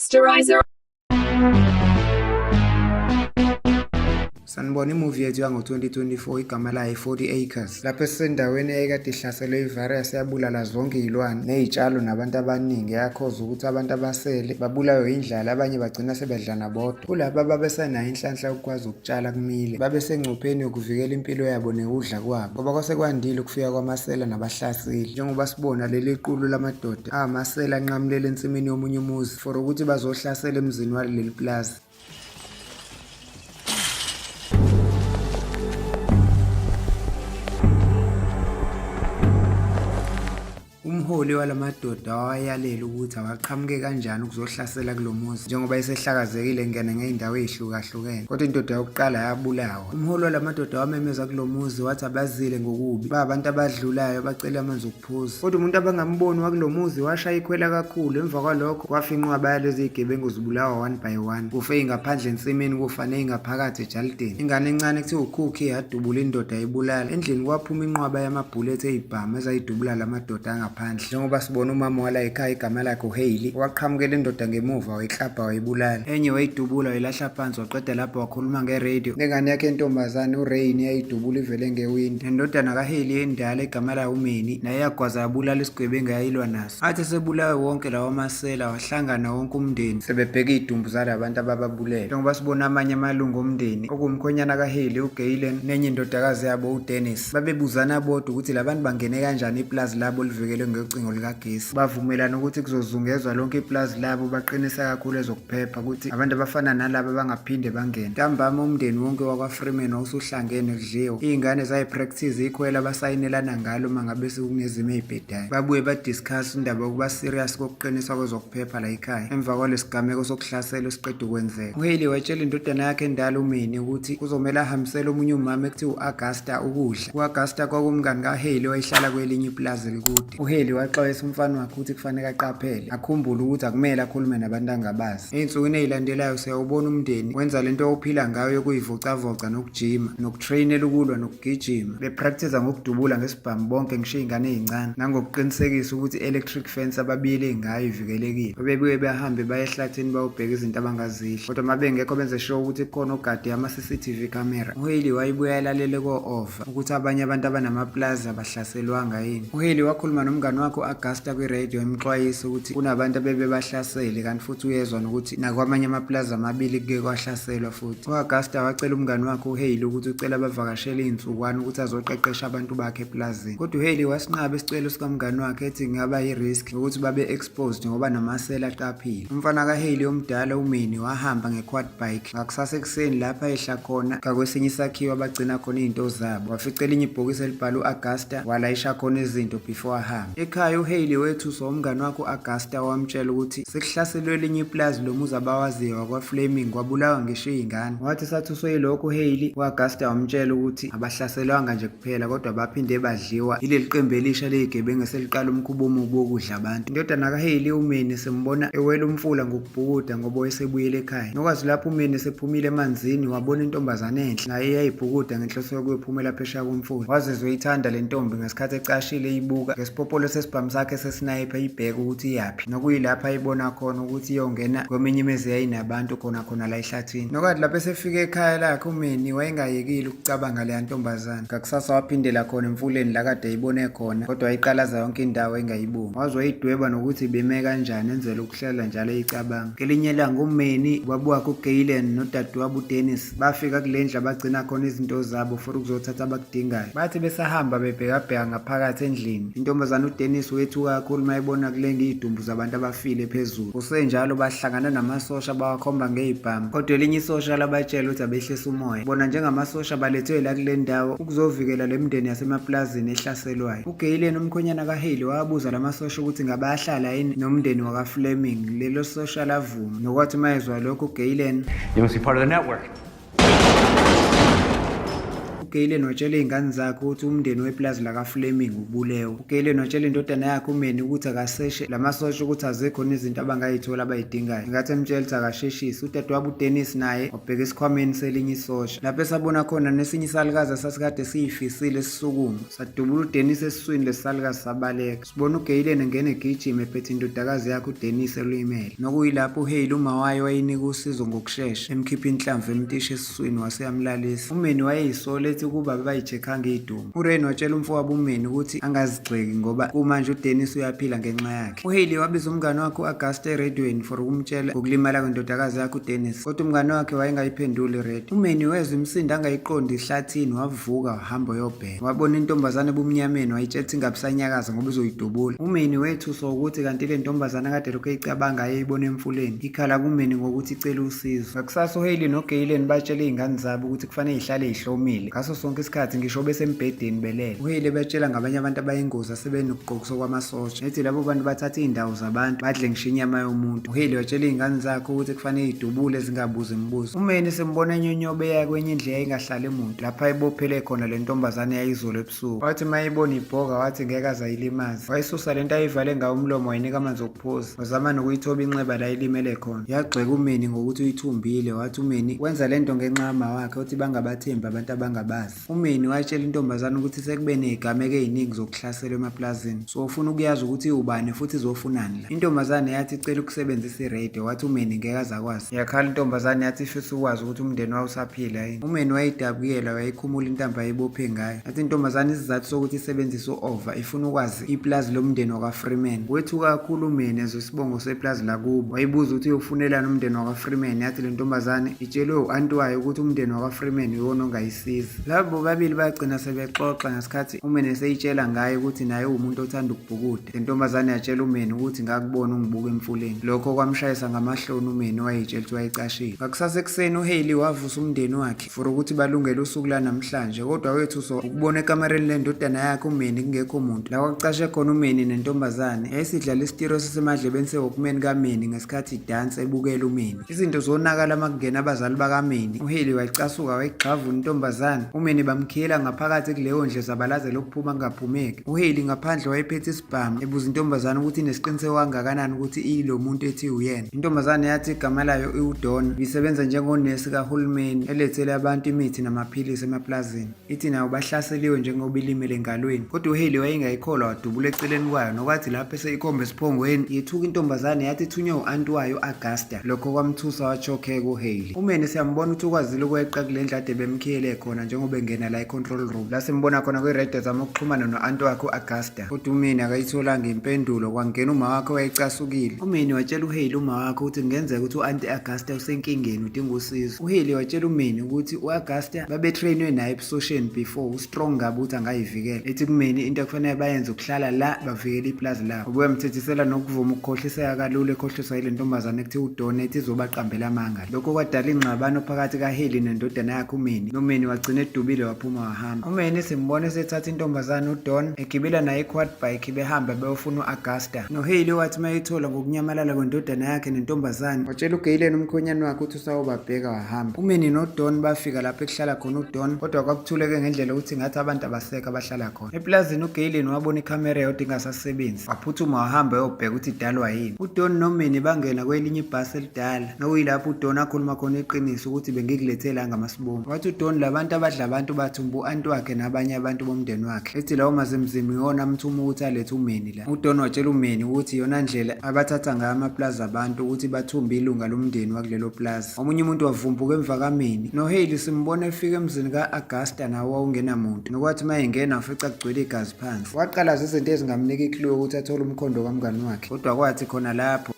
Posterizer. Sanibona, imuvi yethu yango-2024 igama layo i-40 Acres. Lapho esisendaweni eyayikade ihlaselwe i-virus yabulala zonke iy'lwane ney'tshalo nabantu abaningi, yakhoza ukuthi abantu abasele babulawe yindlala, abanye bagcina sebedlana bodwa. Kulaba ababesenayo inhlanhla yokukwazi ukutshala kumile, babesengcupheni yokuvikela impilo yabo nekudla kwabo, ngoba kwase kwandile ukufika kwamasela nabahlaseli. Njengoba sibona leli qulu lamadoda amasela anqamulela ensimini yomunye umuzi for ukuthi bazohlasela emzini waleli plaza. Umholi walamadoda wawayalela ukuthi awaqhamuke kanjani ukuzohlasela kulo muzi njengoba esehlakazekile engena ngey'ndawo ey'hlukahlukene. Kodwa indoda yokuqala yabulawa. Umholi walamadoda wamemeza kulo muzi wathi abazile ngokubi, babantu abadlulayo bacela amanzi okuphuza. Kodwa umuntu abangamboni wakulo muzi washaya ikhwela kakhulu. Emva kwalokho kwafa inqwaba yalezi zigebengu zibulawa one by one. Kufe ingaphandle ensimini, kufa neyingaphakathi ejalidini. Ingane encane kuthiwa uCookie yadubula indoda ibulala. Endlini kwaphuma inqwaba yamabhulethi eyibhamu ezayidubula la madoda angaphandle. Njengoba sibona umama wala ekhaya igama lakhe uHailey waqhamukela indoda ngemuva wayiklabha wayibulala. Enye wayidubula wayilahla phansi waqeda lapho wakhuluma ngeredio. Nengane yakhe yentombazane uRain yayidubula ivele ngewindi. Nendodana kaHailey endala igama layo uManny naye yagwaza yabulala isigwebengu eyayilwa naso. Athi esebulawe wonke lawa masela wahlangana wonke umndeni sebebheka iy'dumbu zalabantu abababulele. Njengoba sibona amanye amalungu omndeni okuwumkhonyana kaHailey uGaylen nenye indodakazi yabo uDennis babebuzana bodwa ukuthi labantu bangene kanjani ipulazi labo livikelwe ngocingo likagesi. Bavumelana ukuthi kuzozungezwa lonke ipulazi labo, baqinisa kakhulu ezokuphepha ukuthi abantu abafana nalaba bangaphinde bangene. Ntambama umndeni wonke wakwaFreeman wawusuhlangene kudliwa. Iy'ngane zayipractice ikhwela abasayinelana ngalo uma ngabe sekunezimo ey'bhedayo. Babuye badiscuss indaba yokuba serious kokuqiniswa kwezokuphepha la ekhaya emva kwalesigameko sokuhlasela esiqeda ukwenzeka. UHailey watshela indodana yakhe endala uMinnie ukuthi kuzomele ahambisele omunye umama ekuthiwa u-Augusta ukudla. U-Augusta kwakumngani kaHailey owayehlala kwelinye ipulazi elikude. UHailey waxwayisa umfana wakhe ukuthi kufanele aqaphele, akhumbule ukuthi akumele akhulume nabantu angabazi. Ey'nsukwini ey'landelayo siyawubona umndeni wenza lento owuphila ngayo yokuyivocavoca nokujima, nokutreyinela ukulwa nokugijima, bepractice ngokudubula ngesibhamu bonke ngisho iy'ngane ey'ncane, nangokuqinisekisa ukuthi i-electric fence ababiyele ngayo ivikelekile. Babebuye behambe baye ehlathini bayobheka izinto abangazidla, kodwa uma bengekho benze sure ukuthi kukhona ogade ama-CCTV camera. UHailey wayebuye alalele ko-ova ukuthi abanye abantu abanamaplazi abahlaselwanga yini. UHailey wakhuluma nomngani wakhe u-Augusta kwi-radio emxwayisa ukuthi kunabantu abebebahlasele kanti futhi uyezwa nokuthi nakwamanye amaplazi amabili kuke kwahlaselwa futhi. U-Augusta wacela umngani wakhe uHailey ukuthi ucela bavakashele iy'nsukwana ukuthi azoqeqesha abantu bakhe eplazini. Kodwa uHailey wasinqaba isicelo sikamngani wakhe ethi kungaba yi-risk ukuthi babe exposed ngoba namasela aqaphile. Umfana kaHailey omdala uManny wahamba nge-quad bike ngakusasa ekuseni lapho ayehla khona ngakwesinye isakhiwo abagcina khona iy'nto zabo. Wafica elinye ibhokisi elibhalwe u-Augusta walayisha khona izinto before ahambe. Ekhaya uHailey wethuswa umngani wakhe u-Augusta wamtshela ukuthi sekuhlaselwe elinye ipulazi lomuzi abawaziyo wakwaFleming kwabulawa ngisho iy'ngane. Wathi esathuswe yilokho uHailey, u-Augusta wamtshela ukuthi abahlaselwanga nje kuphela kodwa baphinde badliwa yileli qembu elisha ley'gebengu eseliqala umkhuba omubi wokudla abantu. Indodana kaHailey uManny simbona ewela umfula ngokubhukuda ngoba wayesebuyele ekhaya. Nokwazi lapho uManny esephumile emanzini wabona intombazane enhle naye eyayibhukuda ngenhloso yokuyophumela phesheya komfula. Wazizwa eyithanda le ntombi ngesikhathi ecashile eyibuka ngesipopolo sesibhamu sakhe sesinayipha eyibheka ukuthi iyaphi. Nokuyilapho ayibona khona ukuthi iyongena kweminye imizi eyayinabantu khona khona la ehlathini. Nokathi lapho esefika ekhaya lakhe uManny wayengayekile ukucabanga leya ntombazane. Ngakusasa waphindela khona emfuleni la kade eyibone khona kodwa wayiqalaza yonke indawo engayiboni. Waze wayidweba nokuthi ibime kanjani enzela ukuhlala njalo eyicabanga. Ngelinye ilanga uManny, ubaba wakhe uGaylen nodadewabo uDennis bafika kule ndlu abagcina khona izinto zabo for ukuzothatha abakudingayo. Bathi besahamba bebhekabheka ngaphakathi endlini, intombazane uDennis wethuka kakhulu uma ebona kulenga iy'dumbu zabantu abafile phezulu. Kusenjalo bahlangana namasosha bawakhomba ngey'bhamu, kodwa elinye isosha labatshela ukuthi abehlise umoya. Bona njengamasosha balethwe la kule ndawo ukuzovikela le mindeni yasemaplazini ehlaselwayo. UGaylen umkhwenyana kaHailey wabuza lamasosha ukuthi ngabe ayahlala yini nomndeni wakaFleming. Lelo sosha lavuma. Nokwathi uma ezwa lokho uGaylen You must be part of the network. UGaylen UGalen watshela izingane zakhe ukuthi umndeni wepulazi lakaFleming ubulewe. UGalen watshela indodana yakhe uManny ukuthi akaseshe lamasosha ukuthi azikhona izinto abangayithola abayidingayo. Ngenkathi emtshela ukuthi akasheshise, udadewabo uDennis naye wabheka esikhwameni selinye isosha. Lapho esabona khona nesinye isalukazi esasikade siyifisile sisukuma. Sadubula uDennis esiswini lesalukazi sabaleka. Sibona uGalen engena egijima ephethe indodakazi yakhe uDennis elimele. Nokuyilapho uHaley uma wayo wayinika usizo ngokushesha, emkhipha inhlamvu emtisha esiswini wase yamlalisa. UManny wayeyisola ethi ukuba bebayi-check-anga idumbu. URain watshela umfowabo uManny ukuthi angazigxeki ngoba kumanje uDennis uyaphila ngenxa yakhe. UHaley wabiza umngane wakhe u-Augusta erediyweni for ukumtshela ngokulimala kwendodakazi yakhe uDennis, kodwa umngane wakhe wayengayiphenduli irediyo. UManny wezwa imisindo angayiqondi ehlathini wavuka wahamba uyobheka. Wabona intombazane ebumnyameni wayitshela ukuthi ingabe isanyakaza ngoba izoyidubula. UManny wethuswa ukuthi kanti le ntombazane akade lokhu eyicabanga ayeyibona emfuleni. Ikhala kuManny ngokuthi icela usizo. Ngakusasa uHaley noGalen batshela izingane zabo ukuthi kufanele zihlale zihlomile ngaso sonke isikhathi ngisho besembhedeni belele. UHaley ebatshela ngabanye abantu abayingozi asebenokugqokiswa kwamasosha. Ethi labo bantu bathatha izindawo zabantu badle ngisho inyama yomuntu. UHaley watshela izingane zakhe ukuthi kufanele zidubule zingabuzi imibuzo. UManny simbona enyonyobe eya kwenye indlu eyayingahlali muntu lapho ayibophele khona le ntombazane yayizolo ebusuku. Wathi uma eyibona ibhoka wathi ngeke aze ayilimaze. Wayisusa lento ayivale ngayo umlomo wayinika amanzi okuphuza. Wazama nokuyithoba inxeba la ilimele khona. Yagxeka uManny ngokuthi uyithumbile wathi uManny wenza lento ngenxa yama wakhe uthi bangabathembi abantu abangabazi. UManny watshela intombazane ukuthi sekube nezigameko eziningi zokuhlaselwa emaplazini so ufuna ukuyazi ukuthi iwubani futhi izofunani la. Intombazane yathi icela ukusebenzisa iradio wathi uManny ngeke aze akwazi. Yakhala intombazane yathi ifisa ukwazi ukuthi umndeni wayo usaphila yini. UManny wayidabukela wayikhumula intambo ayibophe ngayo. Yathi intombazane isizathu sokuthi isebenzise u-ova ifuna ukwazi ipulazi lomndeni wakwaFreeman. Wethuka kakhulu uManny ezwa isibongo sepulazi lakubo. Wayibuza ukuthi uyofunelani umndeni wakwaFreeman. Yathi le ntombazane itshelwe u-anti wayo ukuthi umndeni wakwaFreeman iwona ongayisiza. Laba bobabili bagcina sebexoxa ngesikhathi uManny eseyitshela ngaye ukuthi naye uwumuntu othanda ukubhukuda. Le ntombazane yatshela uManny ukuthi ngakubona ungibuka emfuleni. Lokho kwamshayisa ngamahloni uManny owayeyitshela ukuthi wayecashile. Ngakusasa ekuseni uHaley wavusa umndeni wakhe for ukuthi balungele usuku lanamhlanje kodwa wethuswa ukubona ekamereni lendodana yakhe uManny kungekho muntu. La kwakucashe khona uManny nentombazane yayisidlala isitiro esisemadlebeni se-Walkman kaManny ngesikhathi idansa ebukela uManny. Izinto zonakala uma kungena abazali bakaManny. UHaley wayicasuka wayigxavuna intombazane. UManny bamkhiyela ngaphakathi kuleyo ndlu ezabalazela ukuphuma kungaphumeki. UHaley ngaphandle wayephethe isibhamu ebuza intombazane ukuthi inesiqiniseko kangakanani ukuthi iyilo muntu ethi uyena. Intombazane yathi igama layo iwuDon, ibisebenza njengonesi kahulumeni elethele abantu imithi namaphilisi emaplazini. Ithi nayo bahlaseliwe njengoba ilimele engalweni. Kodwa uHaley wayengayikholwa wadubula eceleni kwayo nokwathi lapho eseyikhomba esiphongweni yethuka intombazane yathi ithunywe u-anti wayo u-Augusta. Lokho kwamthusa wachokheka uHaley. UManny siyambona ukuthi ukwazile ukweqa kule ndlu ade bemkhiyele khona njengoba engena la e-control room. La simbona khona kwi-radio ezama ukuxhumana no-anti wakhe u-Augusta. Kodwa uManny akayitholanga impendulo kwangena uma wakhe wayecasukile. UManny watshela uHaley uma wakhe ukuthi kungenzeka ukuthi u-anti Augusta usenkingeni udinga usizo. UHaley watshela uManny ukuthi u-Augusta babetrainwe naye ebusosheni before u-strong kabi ukuthi angayivikela. Ethi kuManny into ekufanele bayenze ukuhlala la bavikele ipulazi labo. Ubuye wamthethisela nokuvuma ukukhohliseka kalula ekhohliswa yile ntombazane ekuthiwa uDon ethi izobaqambela amanga. Lokho kwadala ingxabano phakathi kaHaley nendodana yakhe uManny. NoManny wagcina edubile waphuma wahamba. UManny simbona esethatha intombazane uDon egibela naye i-quad bike behamba beyofuna u-Augusta. NoHaley wathi uma ethola ngokunyamalala kwendodana yakhe nentombazane watshela uGalen umkhonyane wakhe ukuthi usawobabheka wahamba. UManny noDon bafika lapho ekuhlala khona uDon kodwa kwakuthuleke ngendlela yokuthi ngathi abantu abasekho abahlala khona. Epulazini uGalen wabona ikhamera eyodwa ingasasebenzi waphuthuma wahamba eyobheka ukuthi idalwa yini. UDon noManny bangena kwelinye ibhasi elidala nokuyilapho uDon akhuluma khona iqiniso ukuthi bengikulethela ngamasibomu. Wathi uDon labantu abadla abantu bathumba u-anti wakhe nabanye abantu bomndeni wakhe. Ethi lawo mazimzimu iwona amthuma ukuthi alethe uManny la. UDon watshela uManny ukuthi iyona ndlela abathatha ngayo amapulazi abantu ukuthi bathumbe ilunga lomndeni wakulelo pulazi. Omunye umuntu wavumbuka emva kaManny. NoHaley simbona efika emzini ka-Augusta nawo wawungenamuntu. Nokwathi uma engena wafica kugcwele igazi phansi. Waqalaza izinto ezingamnika i-clue ukuthi athole umkhondo kamngani wakhe. Kodwa kwathi khona lapho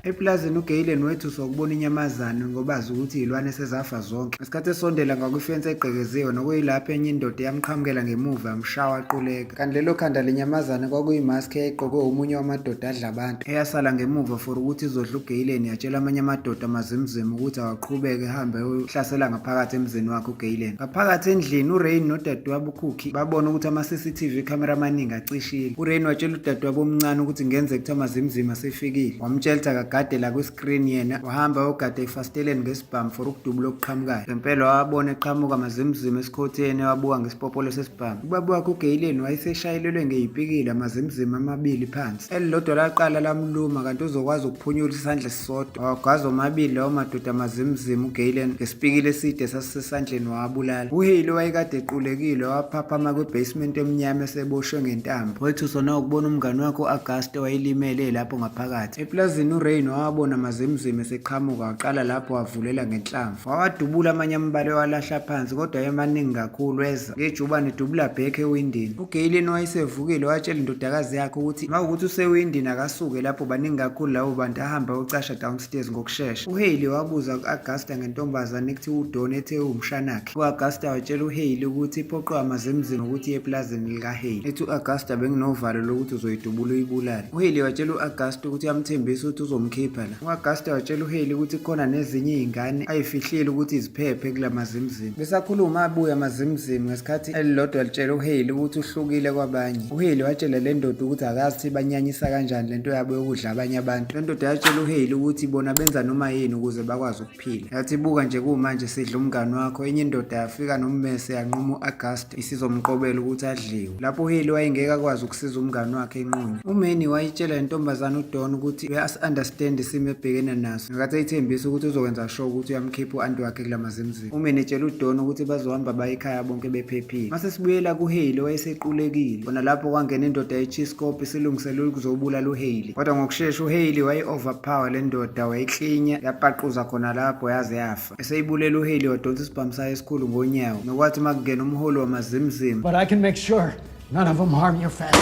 Epulazini uGalen wethuswa ukubona inyamazane ngoba azi ukuthi izilwane sezafa zonke. Ngesikhathi esondela ngakwifensi egqekeziwe nokuyilapho enye indoda yamqhamukela ngemuva yamshaya waquleka. Kanti lelo khanda lenyamazane kwakuyimaski eyayigqokwe omunye wamadoda adla abantu. Eyasala ngemuva for ukuthi izodla uGalen yatshela amanye amadoda amazimzimu ukuthi awaqhubeke ehambe eyohlasela ngaphakathi emzini wakhe uGalen. Ngaphakathi endlini uRain nodadewabo uCookie babona ukuthi ama-CCTV camera amaningi acishile. URain watshela udadewabo omncane ukuthi kungenzeka ukuthi amazimzimu asefikile. Wamtshela ukuthi akagade Wayekade la kwi-screen yena wahamba wayogada efasiteleni ngesibhamu for ukudubula okuqhamukayo. Ngempela wabona eqhamuka amazimzimu esikhotheni ewabuka ngesipopolo sesibhamu. Ubaba wakhe uGaylin wayeseshayelelwe ngeyipikili amazimzimu amabili phansi. Elilodwa laqala lamluma kanti uzokwazi ukuphunyula isandla esisodwa. Wawagwaza omabili lawo madoda amazimzimu uGaylen ngesipikili eside sasisesandleni wawabulala. UHaley wayekade equlekile waphaphama kwi-basement emnyama eseboshwe ngentambo. Wethuswa nawukubona umngani wakhe u-Auguste wayelimele lapho ngaphakathi. Epulazini uRain wawabona amazimzimu eseqhamuka waqala lapho wavulela ngenhlamvu. Wawadubula amanye ambalwa ewalahla phansi kodwa ayemaningi kakhulu eza ngejubane edubula back ewindini. UGaylin wayesevukile watshela indodakazi yakhe ukuthi uma kuwukuthi usewindini akasuke lapho baningi kakhulu labo bantu ahambe ayocasha downstairs ngokushesha. UHayley wabuza ku-Augusta ngentombazane ekuthiwa uDon ethe uwumshanakhe. U-Augusta watshela uHayley ukuthi iphoqwe amazimzimu ukuthi iye epulazini likaHayley. Ethi u-Augusta benginovalo lokuthi uzoyidubula uyibulale. UHayley watshela u-Augusta ukuthi uyamthembisa ukuthi uzomkhipha la. U-Augusta watshela uHayley ukuthi kukhona nezinye izingane ayifihlile ukuthi ziphephe kula mazimzimu. Besakhuluma abuya amazimzimu ngesikhathi elilodwa litshela uHayley ukuthi uhlukile kwabanye. UHayley watshela le ndoda ukuthi akazi ukuthi banyanyisa kanjani lento yabo yokudla abanye abantu. Le ndoda yatshela uHayley ukuthi bona benza noma yini ukuze bakwazi ukuphila. Yathi buka nje kumanje sidla umngani wakho. Enye indoda yafika nommese yanquma u-Augusta isizomqobela ukuthi adliwe. Lapho uHayley wayengeke akwazi ukusiza umngani wakhe enqunywa. UManny wayitshela le ntombazane uDon ukuthi uyasi-understand isimo ebhekene naso. Ngenkathi eyithembisa ukuthi uzokwenza sure ukuthi uyamkhipha u-anti wakhe kula mazimzimu. UManny etshela uDon ukuthi bazohamba baye ekhaya bonke bephephile. Mase sibuyela kuHayley owayesequlekile. Khona lapho kwangena indoda ye-chiskop isilungiselele ukuzobulala uHayley. Kodwa ngokushesha uHayley wayi-overpower le ndoda wayiklinya yapaquza khona lapho yaze yafa. Eseyibulele uHayley wadonsa isibhamu sayo esikhulu ngonyawo. Nokwathi uma kungena umholi wamazimzimu But I can make sure none of them harm your family.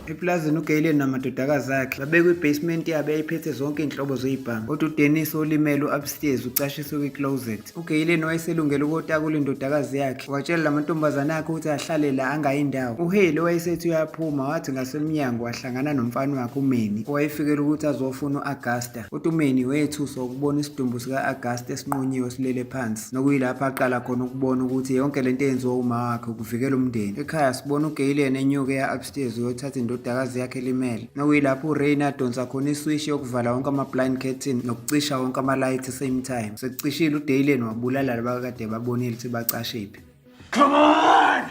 Epulazini uGaylen namadodakazi akhe babekwi-basement yabo eyayiphethe zonke iy'nhlobo zey'bhamu. Kodwa uDennis olimele u-upstairs ucashiswe kwi-closet. UGaylen wayeselungele ukuyotakula indodakazi yakhe. Watshela la mantombazane akhe ukuthi ahlale la angayi ndawo. UHaley wayesethi uyaphuma wathi ngasemnyango wahlangana nomfana wakhe uManny owayefikele ukuthi azofuna u-Augusta. Kodwa uManny wethuswa ukubona isidumbu sika-Augusta esinqunyiwe silele phansi, nokuyilapho aqala khona ukubona ukuthi yonke lento eyenziwa uma wakhe ukuvikela umndeni. Ekhaya sibona uGaylen enyuka eya upstairs uyothatha indodakazi yakhe elimele, nokuyilapho uRain adonsa khona iswishi yokuvala wonke ama-blind curtain nokucisha wonke ama-light same time. Sekucishile uDaylen wabulala laba kade babonile ukuthi bacashephi. Come on!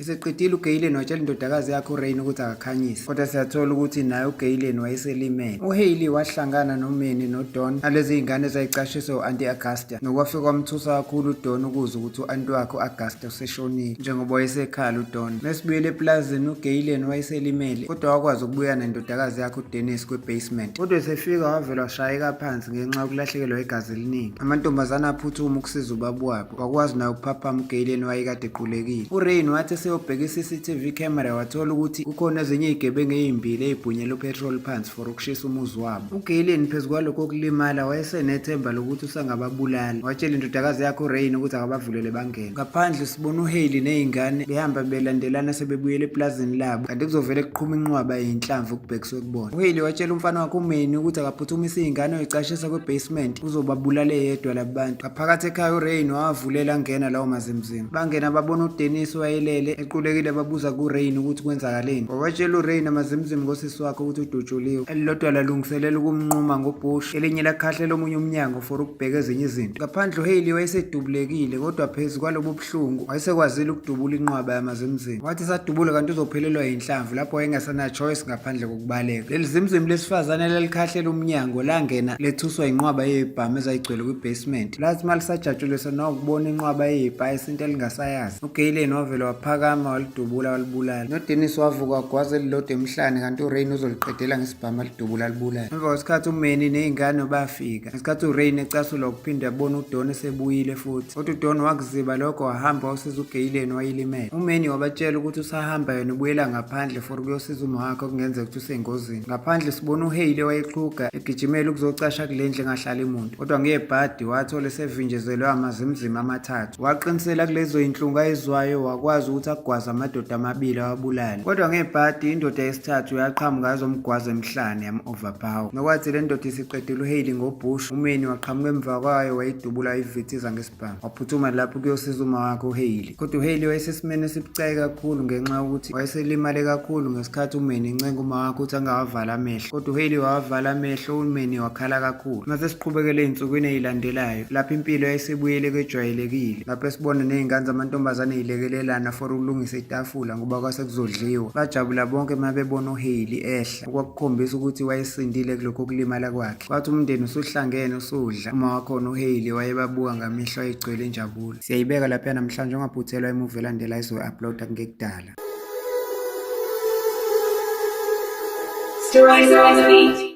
Eseqedile uGaylen watshela indodakazi yakhe uRain ukuthi akakhanyise. Kodwa siyathola ukuthi naye uGaylen wayeselimele. UHayley wahlangana noManny noDon nalezi zingane ezayicashiswe u-Auntie Augusta. Nokwafika kwamthusa kakhulu uDon ukuzwa ukuthi u-anti wakhe u-Augusta useshonile njengoba wayesekhala uDon. Mesibuyele epulazini uGaylen wayeselimele kodwa wakwazi ukubuya nendodakazi yakhe uDennis kwi-basement. Kodwa esefika wavele washayeka phansi ngenxa yokulahlekelwa igazi eliningi. Amantombazane aphuthuma ukusiza ubaba wabo. Wakwazi naye ukuphaphama uGaylen wayekade equlekile. URain wathi eseyobheka i-CCTV camera wathola ukuthi kukhona ezinye iy'gebengu ey'mbili ey'bhunyela upetrol phansi for ukushisa umuzi wabo. UGaylen phezu kwalokho okulimala wayesenethemba lokuthi usangababulala. Watshela indodakazi yakhe uRain ukuthi akabavulele bangene. Ngaphandle sibona uHayley nezingane behamba belandelana sebebuyela epulazini labo kanti kuzovele kuqhuma inqwaba yey'nhlamvu kubhekiswe kubona. UHayley watshela umfana wakhe uManny ukuthi akaphuthumise iy'ngane oyicashisa kwi-basement uzobabulala eyedwa laba bantu. Ngaphakathi ekhaya uRain wawavulela angena lawo mazimzimu. Bangena babona uDennis wayelele equlekile babuza kuRain ukuthi kwenzakaleni. Wawatshela uRain amazimzimu ngosisi wakhe ukuthi udutshuliwe. Elilodwa lalungiselela ukumnquma ngobhushu, elinye lakhahlela omunye umnyango for ukubheka ezinye izinto. Ngaphandle uHayley wayesedubulekile kodwa phezu kwalobu buhlungu wayesekwazile ukudubula inqwaba yamazimzimu. Wathi esadubula kanti uzophelelwa yinhlamvu lapho wayengasena choice ngaphandle kokubaleka. Leli zimzimu lesifazane lalikhahlela umnyango langena lethuswa inqwaba yezibhamu ezayigcwele kwi-basement. Lathi uma lisajatshuliswa nawukubona inqwaba yezibhamu into elingasayazi. UGaylen wavele waphakama walidubula walibulala. NoDennis wavuka wagwaza elilodwa emhlane kanti uRain uzoliqedela ngesibhamu alidubula alibulala. Emva kwesikhathi uManny nezingane bafika. Ngesikhathi uRain ecasulwa ukuphinde abone uDon esebuyile futhi. Kodwa uDon wakuziba lokho wahamba wasiza uGaylen wayilimele. UManny wabatshela ukuthi usahamba yena ubuyela ngaphandle for ukuyosiza uma wakhe okungenzeka ukuthi usengozini. Ngaphandle sibona uHayley wayexhuga egijimela ukuzocasha kule ndlu engahlali muntu. Kodwa ngebhadi wathola esevinjezelwe amazimzimu amathathu. Waqinisela kulezo yinhlungu ayizwayo wakwazi ukuthi ukugwaza amadoda amabili awabulale. Kodwa ngebhadi indoda yesithathu yaqhamuka yazomgwaza emhlane yam-overpower. Nokwathi le ndoda isiqedile uHayley ngobhushu, uManny waqhamuka emva kwayo wayidubula wayivithiza ngesibhamu. Waphuthuma lapho ukuyosiza uma wakhe uHayley. Kodwa uHayley wayesesimeni esibucayi kakhulu ngenxa yokuthi wayeselimale kakhulu ngesikhathi uManny encenga uma wakhe ukuthi angawavala amehlo. Kodwa uHayley wawavala amehlo, uManny wakhala kakhulu. Mase siqhubekele ey'nsukwini ey'landelayo lapho impilo yayisibuyele kwejwayelekile, lapho esibona ney'ngane zamantombazane ey'lekelelana for ukulungisa itafula ngoba kwase kuzodliwa. Bajabula bonke uma bebona uHayley ehla, okwakukhombisa ukuthi wayesindile kulokho kulimala kwakhe. Kwathi umndeni usuhlangene usudla, uma wakhona uHayley wayebabuka ngamehlo ayegcwele injabulo. Siyayibeka lapha namhlanje, ungaphuthelwa imuvi elandela izoyi-uploada kungekudala. Stories on the beat.